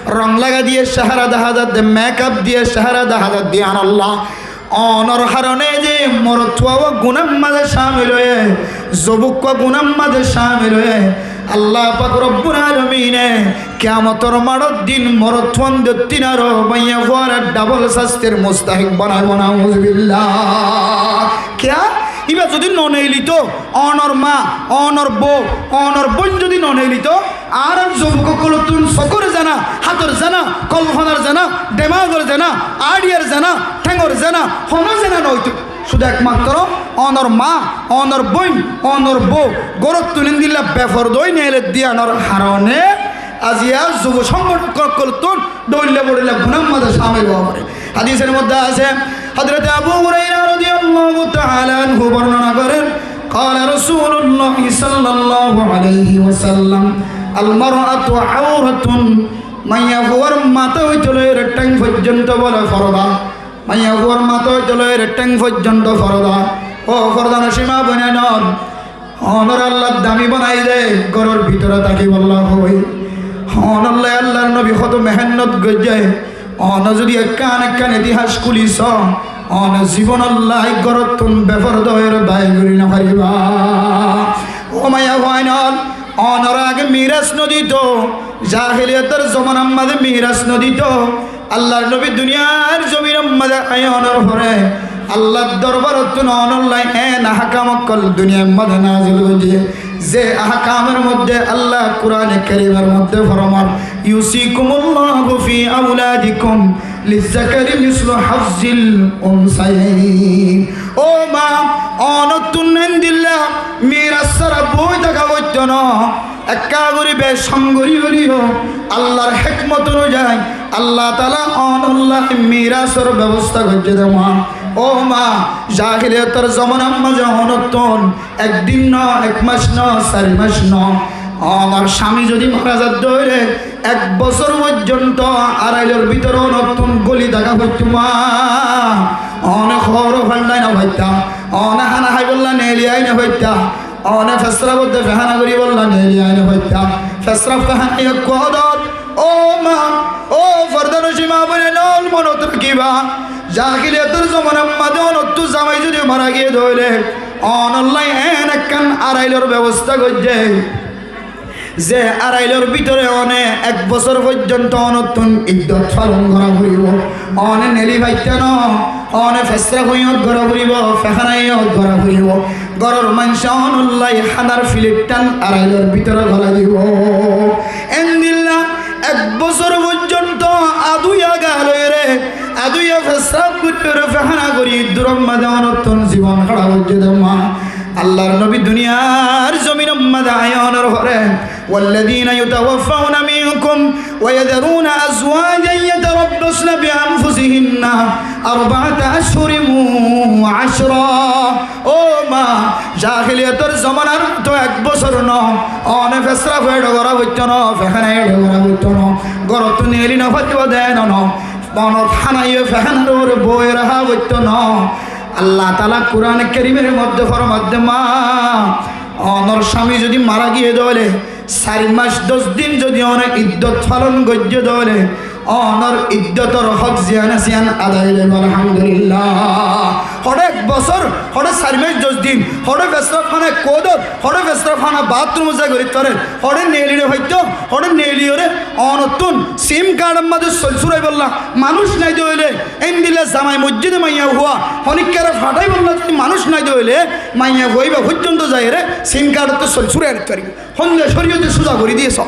rong lagai diye cehara daházadde, mekaf diye cehara daházadde, yíanolla. Onor haroné ze morotfua gunár mazé cámil óiye, zobukkua gunár mazé cámil óiye, Allah pak robbul alamine kiyamotor maçor din morotfuain dóttin aró maiyafuare dhabol sastir mustahik banaibo, nauzubillah. Kiyá? Íba zodi noneilito, onor ma, onor bou, onor bóin zodi noneilito, añárar zobuk ókkolóttun sokór zana, hátor zana, kolfonar zana, dhemagor zana, añçiyar zana, théngor zana, honó zana noóito. Cúdu ekmattro onor ma, onor bóin, onor bou, górottun endilla beforda ói neeledde yíanor haroné aziya zubo songgothon ókkolóttun dhoilla bodhoilla gunár mazé cámil ówa foré. Hadisor modde asé, Hazrot Abu Huraira rodiyallahu taala anhu bornona goren, قال رسول الله صلى الله عليه وسلم: المرأة عورة. Maiyafuar matá óite loi théng foijjonto bóle forda. Maiyafuar matá óite loi théng foijjonto forda. Ó fordanocin maa boináin ókkol, onore Allah dami banaiye dé, góror bútore tákibolla hoói. Onolla Allar nobi hoto mehénnot goijjé. One zodi ekkán ekkán itihas kúli soó, one zibon olla górottun beforda óiyore bair gorí nofaribá. Ó maiyafuain ókkol, onore age miras nodito, jahiliyotor zomanar mazé miras nodito. Allar nobi duniyar zominor mazé aiyónor fore Allar dorbarottún onolla en ahkam ókkol duniyar modde nazil goijjé, ze ahkamor modde Allah Kurane Kerimor modde formar, يوصيكم الله في أولادكم للذكر مثل حظ الأنثيين. Ó ma, onottún endilla miras sára boi táka foitto noó. Ekká gorí becóm gorí gorí ó, Allar hékmot onuzai Allah taala onolla mirasor bebosta goijjé dé ma. Ó ma, jahiliyotor zomanar mazé onottún ek din noó, ek mac noó, sair mac noó, onor cámi zodi mara zadde óile ek bosór foijjonto arailor bútore onottún góli táka foitto ma. One hoór fandai nofaitta, one hána háibolla neeli ai nofaitta, one fesraf odde fehana goríbolla neeli ai nofaitta, fesraf fehana ekku odot. Ó ma, ó fordanocin maa boináin ókkol, monot rakíba, jahiliyotor zomanar mazé onottú zamai zodi mara giyé dé óile, onolla en ekkán arailor bebosta goijjé. Ze arailor bútore one ek bosór foijjonto onottún iddot falon gora foribó. One neli faittá no, one fesraf óiyot gora foribó, fekana óiyot gora foribó. Góror maincé onolla hánar filettán arailor bútore golai dibó. Endilla ek bosór foijjonto aduiya gaa loiyóre, aduiya fesraf goríyóre, fekana gorí, duror mazé onottún zibon hára óiye dé ma. Allar nobi duniyar zominor mazé aiyónor fore, والذين يتوفون منكم ويذرون أزواجا يتربصن بأنفسهن أربعة أشهر وعشرا. Ó ma, jahiliyotor zomanar to ek bosór no, one fesraf eçe gora foittó no, fekana eçe gora foittó no, górottu neli no faribó de no, no, bonot hánaiyó fekanar uore boi raha foittó no. Allah taala Kuran Kerimor modde formaidde ma, onor cámi zodi mara giyé de óile, sair mac doc din zodi one iddot falon goijjé de óile, onor iddotor hók ziyán asé yían adai óibo, alhamdulillah. Hoçé ek bosór, hoçé sair mac doc din, hoçé fesraf hána ek kuwódot, hoçé fesraf hána bathroom zai gorí fare, hoçé neli no faittó, hoçé neli óre, onottún sim kardor mazé sóil suraibólla manúc nai de óile, endilla zamai moijjé de maiyafua, honíkkare fathaibolla zodi manúc nai de óile, maiyafua íba foijjonto zaiyóre sim kardottú sóil surai anit faribó. Hondilla córiyote suza gorí diyé só.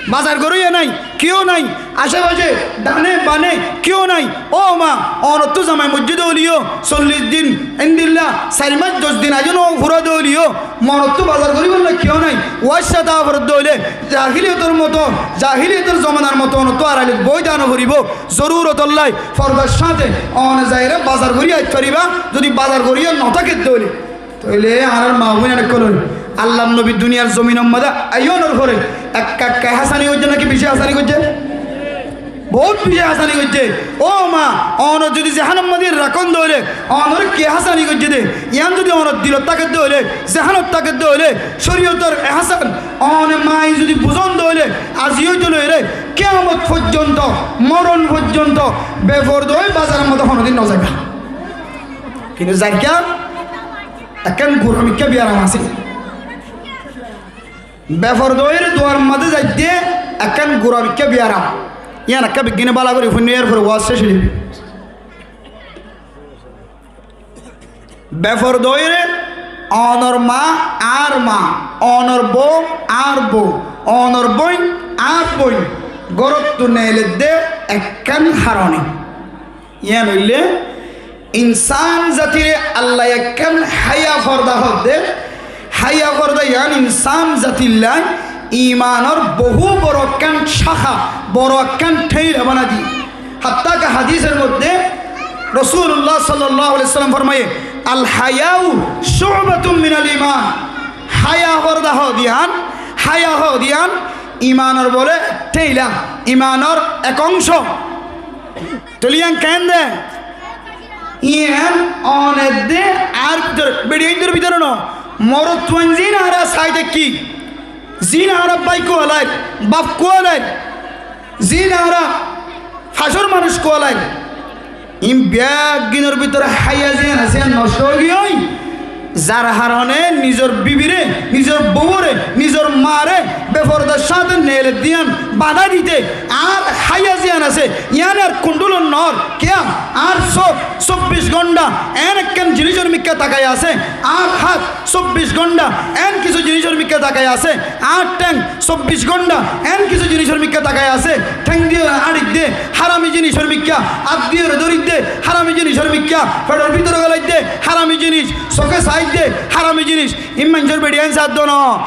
Bazar goróya nai, kiyó nai, acé-facé, dane-bane, kiyó nai. Ó ma, onottú zamai moijjé de óileyó, sollic din, endilla, sair mac doc din aijjó no fura de óileyó, onottú bazar goríbolla kiyó nai. Uáicca táa foredde óile, jahiliyotor moto, jahiliyotor zomanar moto onottú arailot boi táa no foribó. Zorurotolla, fordar cáñte, one zaiyóre bazar gorí ait faribá, zodi bazar goríya no tákedde óile. Tóile añárar maa bóin ókkol, Allar nobi duniyar zominor mazé aiyónor fore ekka ekka hásani goijjé náki bicí hásani goijjé? Bout bicí hásani goijjé. Ó ma, onor zodi zehénor mazé rakón de óile, onor ki hásani goijjé de, yían zodi onor dilot tákedde óile, zehénot tákedde óile, córiyotor ehsán, one maye zodi buzón de óile, aijja óite loire, kiyamot foijjonto, moron foijjonto, beforda ói bazaror mazé honodin no zaiba. Kintu zairgá ekkán gurabikká biyaram asé. Beforda óire duar mazé zaidde ekkán gurabikká biyaram. Yían ekká beggúne bála gorí fúinno, yárfore waz céc óiye. Beforda óire onor maa añár maa, onor bou añár bou, onor bóin añár bóin, górottu neeledde ekkán harone. Yían óilde, insán zatire Allaye ekkán háya forda hoódde, háya forda yían insán zatilla imanor bohú boro ekkán cáka, boro ekkán théila banai diyé. Hattá ki hadísor modde Rosululla sollallahu alaihi wasallam formaiyé, "الحياء شعبة من الإيمان." Háya forda hoódde yían, háya hoódde yían imanor bóle théila, imanor ek oñco. Tóile yían keén de? Yían one edde añár bútore, beçiyaindor bútore no, morotfuain ziín añára sai táikki, ziín añára bái kuwalair, baf kuwalair, ziín añára facór manúic kuwalair, iín beggúnor bútore háya ziyán asé, yían nocto ói giyói. Zar harone nizor bibire, nizor bouwore, nizor maare beforda cáñte neeledde yían badá dite, añár háya ziyán asé, yían ar kontúlot noór. Kiyá? Añár sók sobbic gónda eén ekkán jinícor mikká takai asé, añár hát sobbic gónda eén kissú jinícor mikká takai asé, añár théng sobbic gónda eén kissú jinícor mikká takai asé, théng diyóre áñçidde, hárami jinícor mikká, át diyóre dóridde, hárami jinícor mikká, feçor bútore golaidde, hárami jiníc, sóke saidde, hárami jiníc. Iín maincór beçiyain saidde no.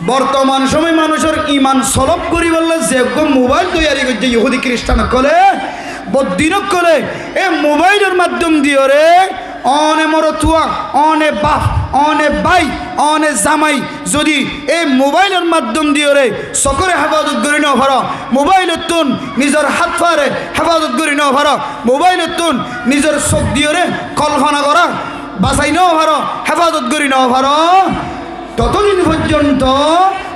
Bortoman cómoi manúicor iman solób goríbolla ze eggúa mobáil toiyari goijjé yohúdi kiristán ókkole, boddin ókkole, e mobáilor maiddóm diyóre one morotfua, one baf, one bái, one zamai zodi e mobáilor maiddóm diyóre sókore hefazot gorí nofaró, mobáilottún nizor hát fare hefazot gorí nofaró, mobáilottún nizor sók diyóre kolfona gorá basai nofaró, hefazot gorí nofaró, totodin foijjonto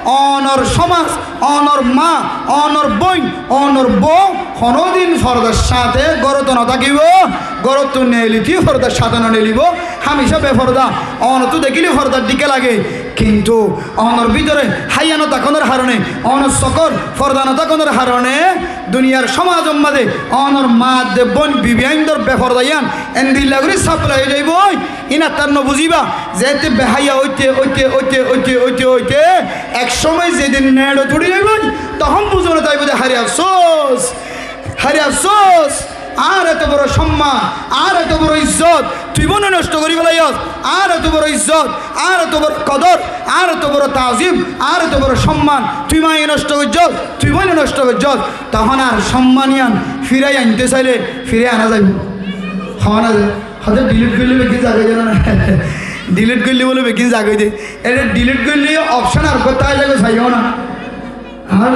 onor cómaj, onor maa, onor bóin, onor bou honódin fordar cáñte górot notákibo, górottu neelite fordar cáñte noneelibo, hámicá beforda. Onottú dekíle fordar dhíkka lage, Kintu onor bútore háiya no tákonor haroné, onor sokór forda no tákonor haroné, duniyar cómazor mazé onor maa de bóin bibi aindor befordaiyán endilla gorí saplai ói zaiboi. Ín attár no buzíba, zeéñtte beháiya óite óite óite óite óite óite ek cómoi zedin neçot uçí zaiboi, tohón buzóno táibo de, hare afsós, hare afsós, añár eto boro cómman, añár eto boro izzot tui bóine nosto gorí félaiyós, añár eto boro izzot, añár eto boro kodor, añár eto boro taazim, añár eto boro cómman tui maye nosto goijjós, tui bóine nosto goijjós. Tohón añár cómman yían firai ainte sailé firai ana zaibo? Hoó na ze, hoó de delete goillé beggín zagói de na? Delete goillé bóle beggín zagói de. Ere delete goillé option ar uggwá tái zagói, saiyó na. Ar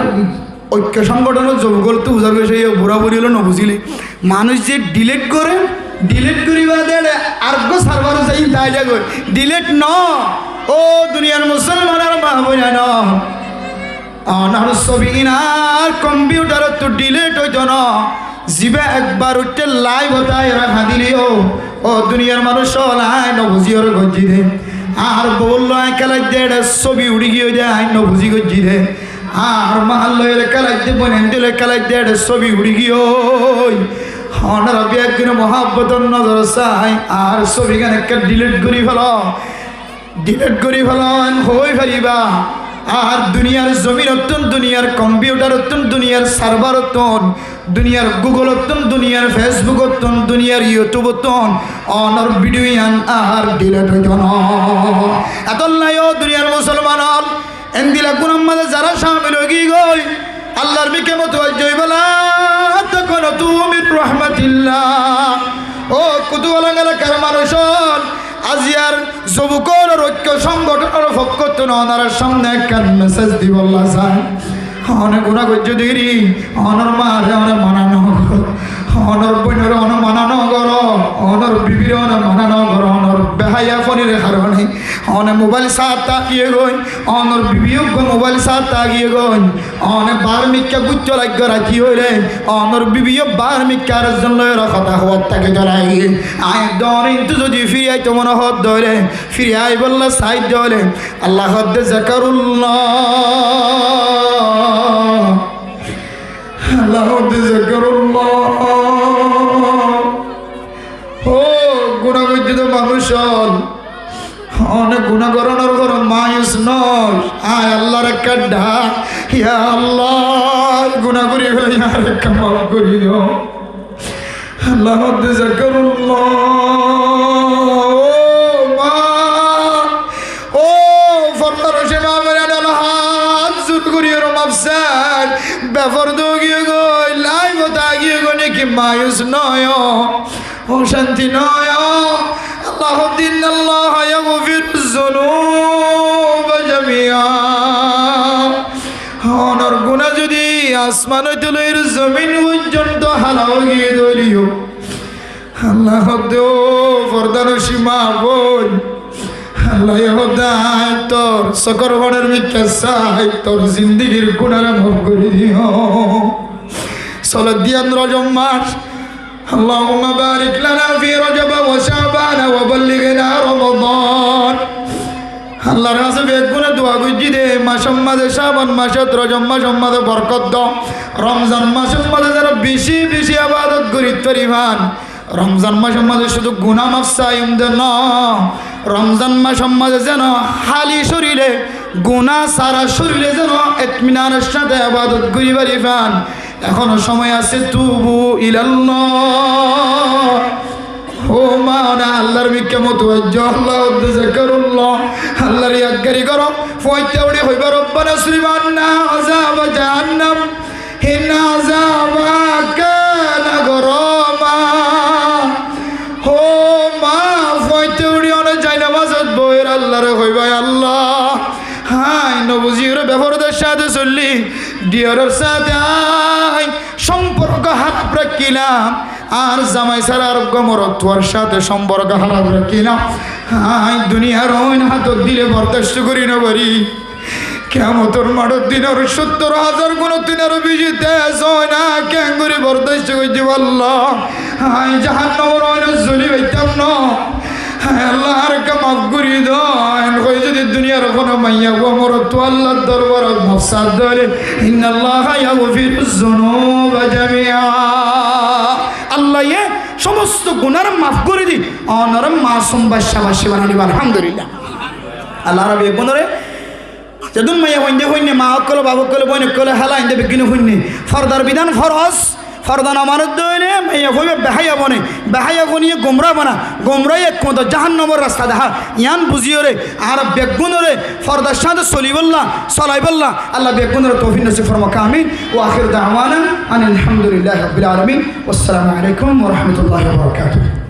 oikko sónggothonor zobuk ókkol ottu buzar goijjé, yó burá-buri ókkole no buzíle. Manúic ze delete goré, delete gorí bade ere ar uggwá server ot zai tái zagói. Delete no. Ó duniyar musolmanor maa bóinain, onor sóbi gín ar kompiyutarottú delete óito no. Zibá ekbar uiththé live ot aiyóre hañdilé yó, ó duniyar manúic ókkol, aññí no buzíyore goijjí dé. Añár bou loi aññí kélaidde ere sóbi uçí giyói dé, aññí no buzí goijjí dé. Añár maa loi ere kélaidde, bóinain loi kélaidde ere sóbi uçí giyói. Onora beggúne muhábbotor nozore sai, añár sóbigán ekká delete gorí félo. Delete gorí félo, en hoói faribá? Ar duniyar zominottún, duniyar kompiyutarottún, duniyar serverottún, duniyar Googleottún, duniyar Facebookottún, duniyar YouTubeottún onor video yían ar delete óito no. Etolla yó duniyar musolman ókkol, endilla gunar mazé zará camil ói giyói, Allar bikká motuwajjo óibolla, la taknatuu min rahmatillah. Ó Kutuwalanga elakar manúic ókkol, aziyar zobuk ókkolor oikko sónggothonor fokkóttun onorar sámne ekkán message dibolla sai. One guná goijjó deri, onor maáre one mana no goró, onor bóinore one mana no goró, onor bibire one mana no goró, onor beháiyafonir haroné one mobáil saát tákiyé goi, onor bibi uggwá mobáil saát tákiyé goi. One baár mikká gúitto laiggó raití óile, onor bibi yó baár mikká ar ezzon loi ore hotá hoót tákito laiggé. Aññí de onor íntu zodi firi aito mone hoódde óile, firi aibólla saidde óile, Allah hoódde zakarullah. Allah hoódde zakarullah. Ó guná goijjé de manúic ókkol, one guná gorónor uore mayus no óiyo. Aññí Allar ekká dhak, ya Allah, guná gorí félaiyi, añáre ekká maf gorí do. Allah hoódde zakarullah. Ó maa, ó fordanocin maa bóinain ókkol, hát zur gorí ore maf sair. Beforda ói giyé goi, live ot aái giyé goi né ki, mayus no óiyo. Ocánti no óiyo. Allah hoódde, innallaha yagfiruz zunuba jamia. Onor guná zodi asman óite loi zomin foijjonto hala ói giyé dé óileyo, Allah hoódde, ó fordanocin maa bóin, Allah ye hoódde, aññí tor sokór fañir mikká sai, tor zindigir gunáre maf gorí diyum. Sole diyan Rojob mac. اللهم بارك لنا في رجب وشعبان وبلغنا رمضان. Allar hañsé beggúne dua goijjí dé, e macór mazé, Caban macót, Rojob macór mazé borkót do. Romzan macór mazé zeno bicí bicí ebadot gorí fari fán. Romzan macór mazé cúdu guná maf saiyum dé no, Romzan macór mazé zeno háli córile, guná sára córile zeno itminanor sáñte ebadot gorí fari fán. Ehóno cómoi asé, tubu ilallah. Ó maa, one Allar mikká motuwajjo, Allah hoódde zakarullah, Allar yadgari goró. Fuañitta uçí hoibá, ربنا اصرف عنا عذاب جهنم إن عذابها كان غراما. Ó maa, fuañitta uçí one zainamazot boói Allare hoibá, Allah, aññí no buzíyore befordar sáñte soillí, diyoror sáñte aññí somporko háraf rakílam, añár zamai sára ar uggwá morotfuar sáñte somporko háraf rakílam, aññí duniyar oin hátot dile bordac gorí no farí. Kiyamotor maçor din ar sóttor házar gunottún aró bicí tez oin, aññí keéngorí bordac goijjum Allah? Aññí jahannamor oinot zoli faittám no. Allah, añáre maf gorí do. En hoi zodi duniyar hono maiyafua morotfua Allar dorbarot maf sá de óile, إن الله يغفر الذنوب جميعا. Allaye somosto gunar maf gorí di, onore masum bacca bacci banai dibo. Alhamdulillah. Allar beggúnore zedún maiyafuain de fúinne, ma ókkol, baf ókkol, boin ókkol, hála ain de beggúne fúinne. Fordar bidán foroz, forda no mane de óile maiyafua ibá beháya bone, beháya boniye gumra bana, gumraye ek kuñta jahannamor rasta dehá. Yián buziyóre añára beggúnore fordar sáñte solibolla, solaibolla Allah beggúnore toufik nosib formouk, amin. وآخر دعوانا أن الحمد لله رب العالمين. والسلام عليكم ورحمة الله وبركاته.